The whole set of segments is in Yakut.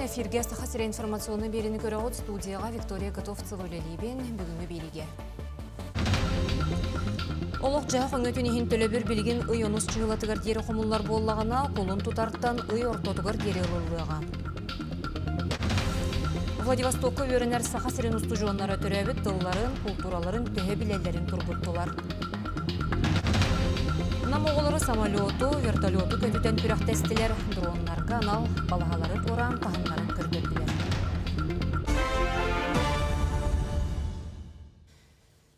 күн эфиргэ Саха сирэ информационный биэриини көрөҕүт. Студияҕа Виктория Готовцева үлэлиибин. Бүгүҥҥү биэриигэ. Олох-дьаһах өҥөтүн иһин төлөбүр билигин ый онус чыһылатыгар диэри хомуллар буоллаҕына, кулун тутартан ый ортотугар диэри ылыллыаҕа. Владивостокка үөрэнэр Саха сирин устудьуоннара төрөөбүт тылларын, култуураларын төһө билэллэрин тургуттулар. Нам оҕолоро самолету, вертолету көтүтэн күрэхтэстилэр, дроннарга анал балаһалары туораан таһымнарын көрдөрдүлэр.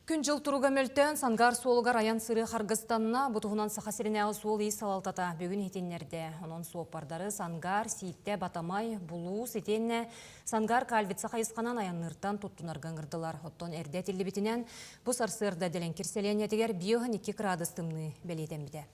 Күн-дьыл туруга мөлтөөн, Сангаар суолугар айан-сырыы харгыстанна. Бу туһунан Саха сиринээҕи суол-иис салалтата бүгүн иһитиннэрдэ. Онон суоппардары Сангаар, Сииттэ, Батамай, Булуус итиэннэ Сангаар Кальвица хайысханан айанныыртан туттунарга ыҥырдылар. Оттон эрдэ этиллибитинэн, бу сарсыарда Дэлэҥкир сэлиэнньэтигэр 52 кыраадыс тымныы бэлиэтэммитэ.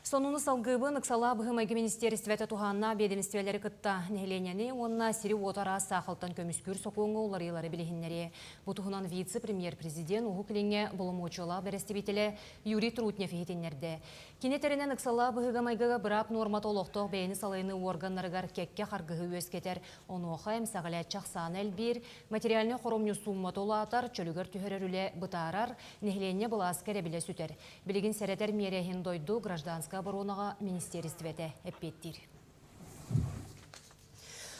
Сонуну салгыыбын ыксалаах быһыы-майгы министиэристибэтэ туһааннаах биэдэмистибэлэри кытта нэһилиэнньэни уонна сири-уоту араас саахалтан көмүскүүр сокуоҥҥа уларыйыылары билиһиннэриэ. Бу туһунан вице-премьер-президент Уһук Илиҥҥэ боломуочуйалаах бэрэстэбиитэлэ Юрий Трутнев иһитиннэрдэ. Кини этэринэн, ыксалаах быһыыга-майгыга быраап нуормата олохтоох бэйэни салайыныы уорганнарыгар кэккэ харгыһы үөскэтэр. Онуоха эмсэҕэлээччи ахсаана элбиир, материальнай хоромньу сууммата улаатар, чөлүгэр түһэрэр үлэ бытаарар, нэһилиэнньэ былааска эрэбилэ сүтэр. Билигин сэрэтэр миэрэ иһин дойду гражданскай оборонаҕа министиэристибэтэ эппиэттиир.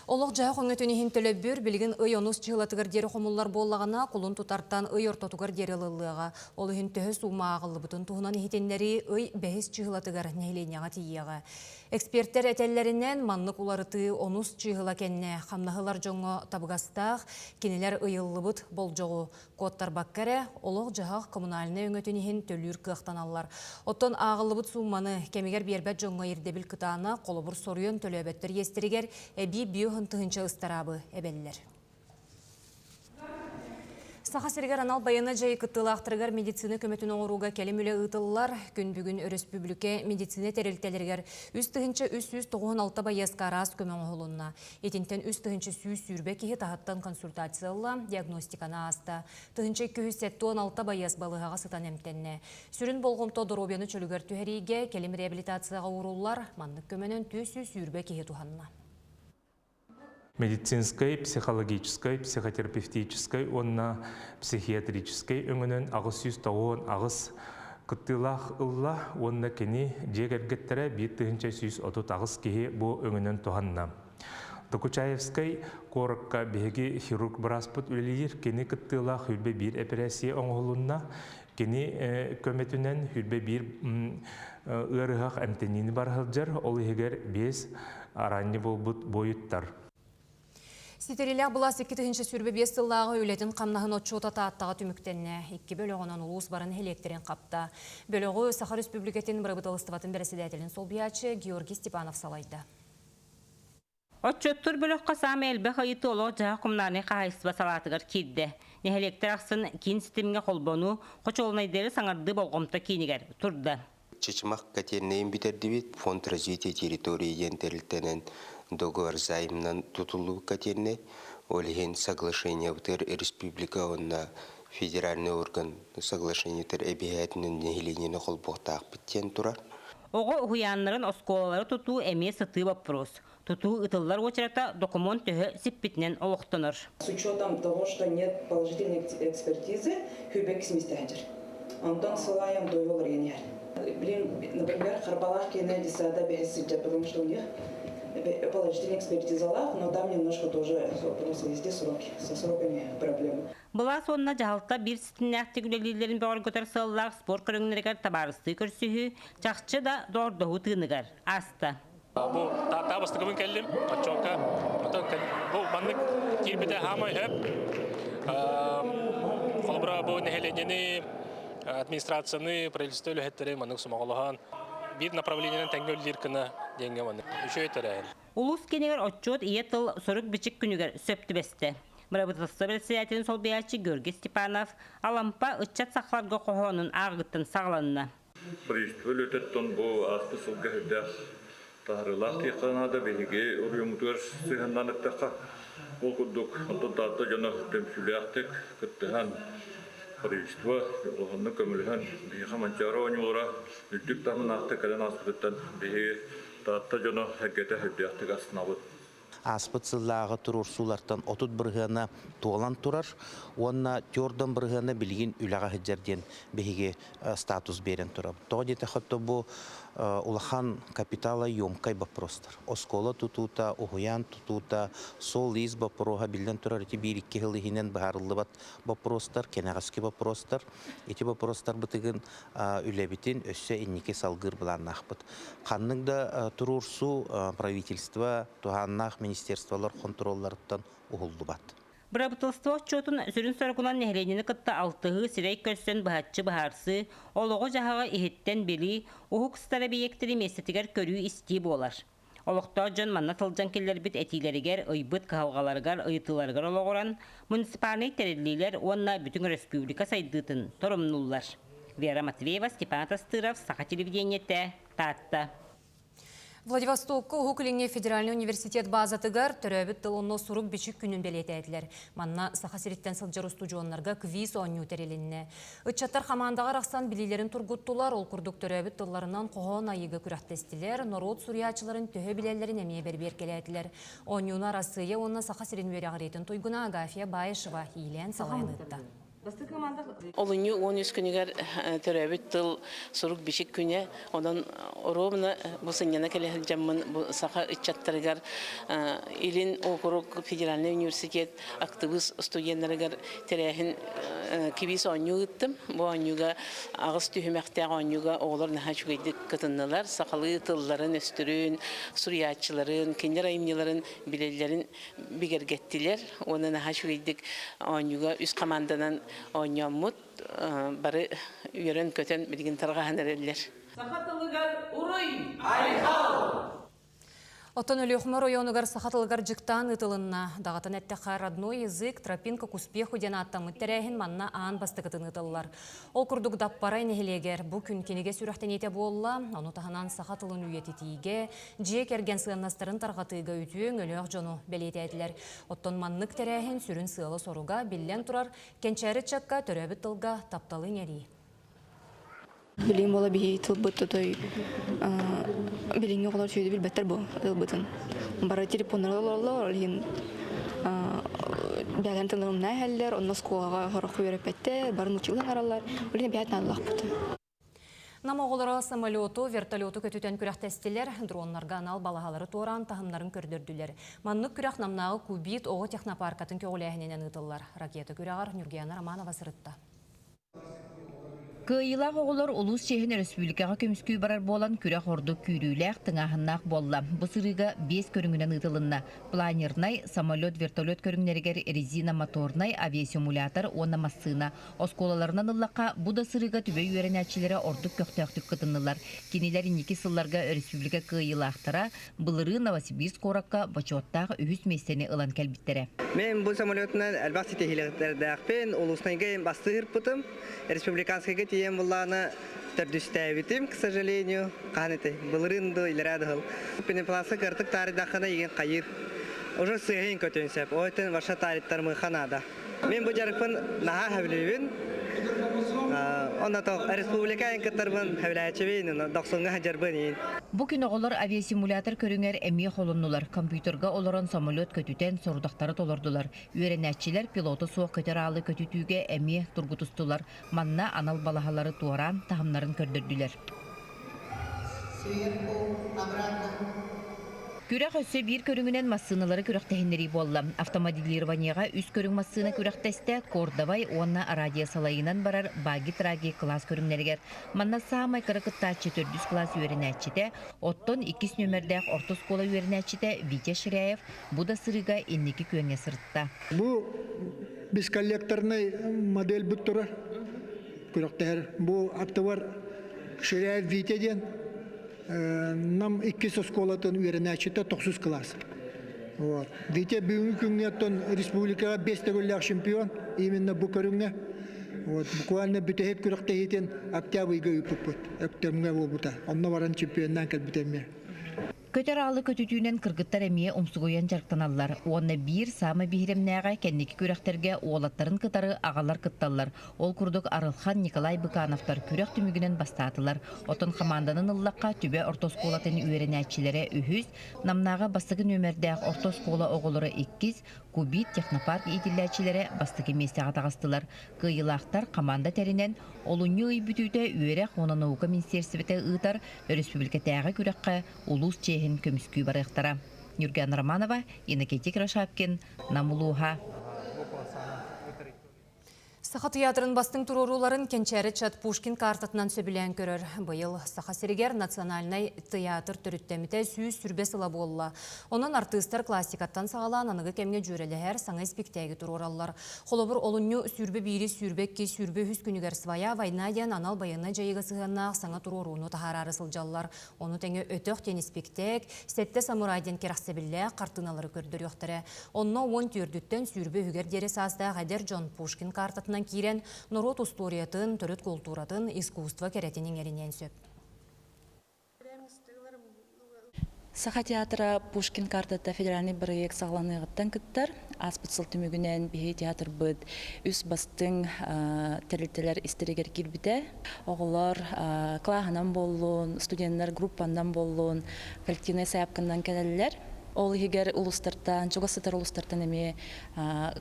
Олох-дьаһах өҥөтүн иһин төлөбүр билигин ый онус чыһылатыгар диэри хомуллар буоллаҕына, кулун тутартан ый ортотугар диэри ылыллыаҕа. Ол иһин төһө суума ааҕыллыбытын туһунан иһитиннэрии ый бэһис чыһылатыгар нэһилиэнньэҕэ тиийиэҕэ. Экспертэр этэллэринэн, маннык уларытыы онус чыыһыла кэннэ хамнаһылар дьоҥҥо табыгастаах, кинилэр ыйыллыбыт болдьоҕу куоттарбакка эрэ, олох-дьаһах коммунальнай өҥөтүн иһин төлүүр кыахтаналлар. Оттон ааҕыллыбыт суумманы кэмигэр биэрбэт дьоҥҥо ирдэбил кытаана, холобур соруйан төлөөбөттөр иэстэригэр эбии 50 тыһыынча ыстараабы эбэллэр. Саха сиригэр анал байыаннай дьайыы кыттыылаахтарыгар медицина көмөтүн оҥорууга кэлим үлэ ыытыллар. Күн бүгүн өрөспүүбүлүкэ медицина тэрилтэлэригэр 3396 байыаска араас көмө оҥоһулунна. Итинтэн 3120 киһи таһыттан консультация ылла, диагностиканы ааста. 1276 байыас балыыһаҕа сытан эмтэннэ. Сүрүн болҕомто доруобуйаны чөлүгэр түһэриигэ, кэлим реабилитацияҕа ууруллар. Маннык көмөнөн 420 киһи туһанна. Медицинскэй, психологическай, психотерапевтическай уонна психиатрическай өҥөнөн 898 кыттыылаах ылла уонна кини дьиэ кэргэттэрэ 1138 киһи бу өҥөнөн туһанна. Докучаевскай куоракка биһиги хирург бырааспыт үлэлиир, кини кыттыылаах хүрбэ биир эпэрээссийэ оҥоһулунна. Кини көмөтүнэн хүрбэ биир ыарыһах эмтэниини бара сылдьар, ол иһигэр биэс араанньы буолбут буойуттар. Ситэрилээх былаас 2025 сыллааҕы үлэтин-хамнаһын отчуота Тааттаҕа түмүктэннэ. Икки бөлөҕүнэн улуус бары нэһилиэктэрин хапта. Бөлөҕү Саха Республикатын бырабыыталыстыбатын бэрэссэдээтэлин солбуйааччы Георгий Степанов салайда. Отчуоттуур бөлөххө саамай элбэх ыйытыы олох-дьаһах коммунальнай хаһаайыстыба салаатыгар киирдэ. Нэһилиэктэр ахсын киин ситимҥэ холбонуу, хочуолунайдары саҥардыы болҕомто киинигэр турда. Чычымах котельнайын бүтэрдибит. Фонд развития территории диэн тэрилтэнэн договор займынан тутуллубут котельнай. Ол иһин соглашениебытыгар республика уонна федеральный орган соглашениетар эбиһээтинэн нэһилиэнньэни холбуохтаахпыт диэн турар. Оҕо уһуйааннарын, оскуолалары тутуу эмиэ сытыы боппуруос. Тутуу ытыллар уочарата докумуон төһө сиппитинэн олохтонор. С учетом того, что нет положительной экспертизы, Хүрбек кисмистээдир. Онтон сылайан дойулар иһэр. Блин, например, Харбалах киэнэ детсада бэһис сылдьар, потому что у них положительная экспертизалаах, но там немножко тоже просто везде сроки, со сроками проблемы. Былаас уонна дьаһалта биир ситимнээхтик үлэлииллэрин бөҕөргөтөр сыаллаах спорт көрүҥнэригэр табаарыстыы көрсүһүү чахчы да доҕордоһуу тыыныгар ааста. Бу Тааттаҕа бастакыбын кэллим, отчуокка. Оттон бу маннык киирбитэ хаамай сөп. Холобура, бу нэһилиэнньэни, администрацияны, правительство үлэһиттэри маннык сомоҕолоһон биир направлениенан тэҥҥэ үлэлиир гына диэҥҥэ маннык үчүгэй тэрээһин. Улуус киинигэр отчуот ийэ тыл сурук-бичик күнүгэр сөп түбэстэ. Бырабыыталыстыба бэрэссэдээтэлин солбуйааччы Георгий Степанов Алампа ыччат сахаларга хоһоонун ааҕыыттан саҕаланна. Правительство үлэтиттэн бу ааспыт сылга сүрдээх таһаарыылаах диэххэ наада. Биһиги оройуоммутугар сыһыаннаан эттэххэ, ол курдук онтон Таатта дьоно түмсүүлээхтик кыттыһан, правительство улаханнык көмөлөһөн, биһиэхэ Манчаары оонньуулара үрдүк таһымнаахтык кэлэн ааспытыттан биһиги Таатта дьоно эргэтэ сүрдээхтик астынабыт. Ааспыт сыллааҕы туруорсуулартан 30 бырыһыана туолан турар уонна 40 бырыһыана билигин үлэҕэ сылдьар диэн биһиги статус биэрэн турабыт. Тоҕо диэтэххэ бу улахан капиталоемкай вопростар. Оскуола тутуута, уһуйаан тутуута, суол-иис боппуруоһа биллэн турар ити 1-2 сыл иһинэн быһаарыллыбат вопростар, кэнэҕэски вопростар. Ити вопростарбытыгын үлэбитин өссө инники салгыыр былааннаахпыт. Ханнык да туруорсуу правительство, туһааннаах министерстволар хонтуруолларыттан уһуллубат. Бырабыыталыстыба отчуотун сүрүн соругунан нэһилиэнньэни кытта алтыһыы, сирэй көрсөн быһаччы быһаарсыы, олоҕу-дьаһаҕы иһиттэн билии, уһук сытар эбийиэктэри миэстэтигэр көрүү-истии буолар. Олохтоох дьон манна сылдьан киллэрбит этиилэригэр, ыйбыт кыһалҕаларыгар, ыйытыыларыгар олоҕуран, муниципальнай тэриллиилэр уонна бүтүн өрөспүүбүлүкэ сайдыытын торумнууллар. Вера Матвеева, Степан Тастыров, Саха телевидениетэ, Таатта. Владивостокка Уһук Илиҥҥи федеральный университет базатыгар төрөөбүт тыл уонна сурук бичик күнүн бэлиэтээтилэр. Манна Саха сириттэн сылдьар устудьуоннарга квиз оонньуу тэрилиннэ. Ыччаттар хамаандаҕа арахсан билиилэрин тургуттулар, ол курдук төрөөбүт тылларынан хоһоон айыыга күрэхтэстилэр, норуот суруйааччыларын төһө билэллэрин эмиэ бэрбиэркэлээтилэр. Оонньууну Арассыыйа уонна Саха сирин үөрэҕириитин туйгуна Агафья Баишева иилээн салайан ыытта. Олунньу 13 күнүгэр төрөөбүт тыл сурук бичик күнэ. Онон ровно бу сынньана кэлэ сылдьаммын бу саха ыччаттарыгар Илин округ федеральный университет актыбыыс студеннарыгар тэрээһин квиз оонньуу ыыттым. Бу оонньууга аҕыс түһүмэхтээх оонньууга оҕолор наһаа үчүгэйдик кытыннылар. Сахалыы тылларын, өстөрүн, суруйааччыларын, кинилэр айымньыларын билэллэрин бигэргэттилэр уонна наһаа үчүгэйдик оонньууга үс команданан оонньооммут бары үөрэн-көтөн билигин тарҕаһан эрэллэр. Саха тылыгар уруй! Айхал! Оттон Өлүөхүмэ оройуонугар саха тылыгар дьыктаан ыытылынна. Даҕатан эттэххэ, «Родной язык. Тропинка к успеху» диэн ааттаммыт тэрээһин манна аан бастакытын ыытыллар. Ол курдук Даппарай нэһилиэгэр бу күн кинигэ сүрэхтэниитэ буолла. Ону таһынан саха тылын үйэтитиигэ, дьиэ кэргэн сыаннастарын тарҕатыыга үтүө өҥөлөөх дьону бэлиэтээтилэр. Оттон маннык тэрээһин сүрүн сыала-соруга, биллэн турар, кэнчээри ыччакка төрөөбүт тылга тапталы иҥэрии. Билигин буола биһи тылбыт тотой билиҥҥи оҕолор сүөдү билбэттэр бу тылбытын. Бары телефоннары олороллор, ол иһин бэйэлэрин тылларын умна иһэллэр, онно оскуолаҕа сорох үөрэппэттэр, бары нууччалыы саҥараллар. Ол иһин бэйэтин аналлаахпыт. Нам оҕолоро самолету, вертолету көтүтэн күрэхтэстилэр, дроннарга анал балаһалары туораан таһымнарын көрдөрдүлэр. Маннык күрэх Намнааҕы Кубит оҕо технопаркатын көҕүлээһининэн ыытыллар. Ракета күрэҕэр Нюргияна Романова сырытта. Кыайыылаах оҕолор улуус чиэһин өрөспүүбүлүкэҕэ көмүскүү барар буолан, күрэх ордук күүрүүлээх, тыҥааһыннаах буолла. Бу сырыыга биэс көрүҥүнэн ыытылынна. Планернай, самолет, вертолет көрүҥнэригэр резина моторнай, авиасимулятор уонна массыына. Оскуолаларынан ыллахха, бу да сырыыга Түбэй үөрэнээччилэрэ ордук көхтөөхтүк кытыннылар. Кинилэр инники сылларга өрөспүүбүлүкэ кыайыылаахтара, былырыын Новосибирск куоракка бочуоттаах үһүс миэстэни ылан кэлбиттэрэ. Мен бу самолетунан элбэх ситиһиилэрдээхпин, улуснайга бастыырпытым, республиканскайга тиийэн буллааны төрдүстээбитим, к сожалению, хаһан этэй, былырыын да илэрээ дыһыл. Пенопластка кыртык таарыйдаххына игин хайыр. Уже сыһын көтүн сөп. Ойтон ваша таарыттар мыха надо. Мен бу дьарыкпын наһаа сөбүлүүбүн. Онно республика кыттарбын сөбүлээччибин, дохсуҥҥа сылдьарбын иин. Бу күн оҕолор авиасимулятор көрүҥэр эмиэ холоннулар. Компьютерга олорон самолет көтүтэн сорудахтары толордулар. Үөрэнээччилэр пилота суох көтөр аалы көтүтүүгэ эмиэ тургутустулар. Манна анал балаһалары туораан таһымнарын көрдөрдүлэр. Күрэх өссө биир көрүҥүнэн массыыналары күрэхтэһиннэрии буолла. Автомоделированиеҕа үс көрүҥ массыына күрэхтэстэ, кордовай уонна радиосалайынан барар багги-траги кылаас көрүҥнэригэр. Манна саамай кыра кыттааччы төрдүс кылаас үөрэнээччитэ, оттон иккис нүөмэрдээх орто оскуола үөрэнээччитэ Витя Ширяев бу да сырыыга инники күөҥҥэ сырытта. Бу бесколлекторнай модельбыт турар күрэхтэһэр. Бу аттыбар Ширяев Витя диэн Нам иккис оскуолатын үөрэнээччитэ тохсус кылаас. Вот. Витя бүгүҥҥү күҥҥэ оттон республикаҕа биэс төгүллээх чемпион именно бу көрүҥҥэ. Вот, буквально бүтэһик күрэхтэһиитин октябрьга ыыппыппыт. Өктөмҥө буолбута. Онно баран чемпионнаан кэлбитэ эмиэ. Көтөр аалы көтүтүүнэн кыргыттар эмиэ умсугуйан дьарыктаналлар уонна биир саамай биһирэмнээҕэ кэнники күрэхтэргэ уолаттарын кытары аҕалар кытталлар. Ол курдук Арылхан Николай Быкановтар күрэх түмүгүнэн бастаатылар. Оттон хамаанданан ыллахха Түбэ орто оскуолатын үөрэнээччилэрэ үһүс, Намнааҕы бастакы нүөмэрдээх орто оскуола оҕолоро иккис, Кубит технопарк иитиллээччилэрэ бастакы миэстэҕэ таҕыстылар. Кыайыылаахтар хамаанда тэринэн олунньу ый бүтүүтэ үөрэх уонна наука министиэристибэтэ ыытар өрөспүүбүлүкэтээҕи күрэххэ улуус чиэһин көмүскүү барыахтара. Нюрган Романова, Иннокентий Крошапкин, Нам улууһа. Саха тыйаатырын бастыҥ туруорууларын Кэнчээри чат Пушкин картатынан сөбүлээн көрөр. Быйыл Саха сиригэр национальнай тыйаатыр төрүттэммитэ 120 сыла буолла. Онон артыыстар классикаттан саҕалаан аныгы кэмҥэ дьүөрэлэһэр саҥа испиктээги туруораллар. Холобур, олунньу 21-и 22 23 күнүгэр «Своя война» диэн анал байыаннай дьайыыга сыһыаннаах саҥа туруорууну таһаараары сылдьаллар. Ону тэҥэ «Өтөх» диэн испиктээк, «Сэттэ самурай» диэн кэрэхсэбиллээх хартыыналары көрдөрүөхтэрэ. Онно 14-түттэн 23-үгэр диэри саастаах эдэр дьон Пушкин картатынан киирэн, норуот устуоруйатын, төрүт култууратын, искусство кэрэтин иҥэриниэн сөп. Саха театра Пушкин картата федеральный проект саҕаланыаҕыттан кыттар. Ааспыт сыл түмүгүнэн биһи театрбыт үс бастыҥ тэрилтэлэр истэригэр киирбитэ. Оҕолор кылааһынан буоллун, студеннар группанан буоллун, коллективнай сайаапканан кэлэллэр. Ол иһигэр улуустартан, чугас сытар улуустартан эмиэ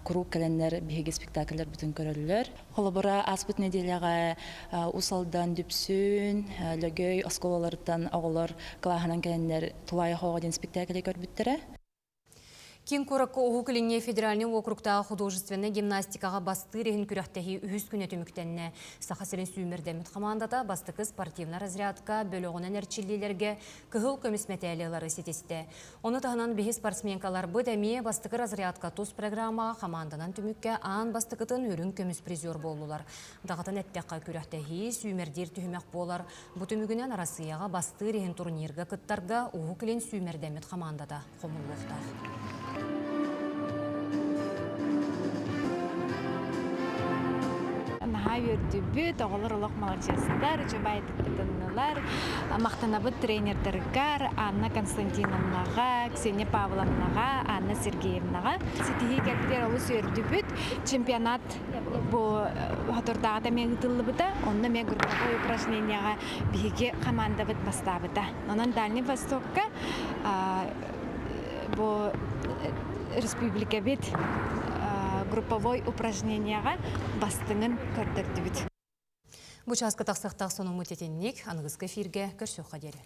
куруук кэлэннэр биһиги спектакльларбытын көрөллөр. Холобура, ааспыт нэдиэлэҕэ Уус Алдан, Дүпсүн, Лөгөй оскуолаларыттан оҕолор кылааһынан кэлэннэр Тулаайах оҕо диэн спектакльы көрбүттэрэ. Киин куоракка Уһук Илиҥҥи федеральнай уокуруктааҕы художественнай гимнастикаҕа бастыыр иһин күрэхтэһии үһүс күнэ түмүктэннэ. Саха сирин сүүмэрдэммит хамаандата бастакы спортивнай разрядка бөлөҕүнэн эрчиллиилэргэ кыһыл көмүс мэтээли ылары ситистэ. Ону таһынан биһи спортсменкаларбыт эмиэ бастакы разрядка тус программаҕа хамаанданан түмүккэ аан бастакытын үрүҥ көмүс призер буоллулар. Даҕатан эттэххэ, күрэхтэһии сүүмэрдиир түһүмэх буолар. Бу түмүгүнэн Арассыыйаҕа бастыыр иһин турнирга кыттарга Уһук Илин сүүмэрдэммит хамаандата хомуллуохтаах. Наһаа үөрдүбүт, оҕолор олох маладьыастар, үчүгэйдик кытыннылар. Махтанабыт тренердарыгар Анна Константиновнаҕа, Ксения Павловнаҕа, Анна Сергеевнаҕа. Ситиһии кэлбитигэр олус үөрдүбүт. Чемпионат бу соторутааҕыта эмиэ ыытыллыбыта. Онно эмиэ групповой упражнениеҕа биһиги хамаандабыт бастаабыта. Онон Дальний Востокка бу республикабыт групповой упражнениеҕа бастыҥын көрдөрдүбүт. Бу чааска тахсыахтаах сонуммут итинник аныгыскы эфиргэ көрсүөххэ диэри.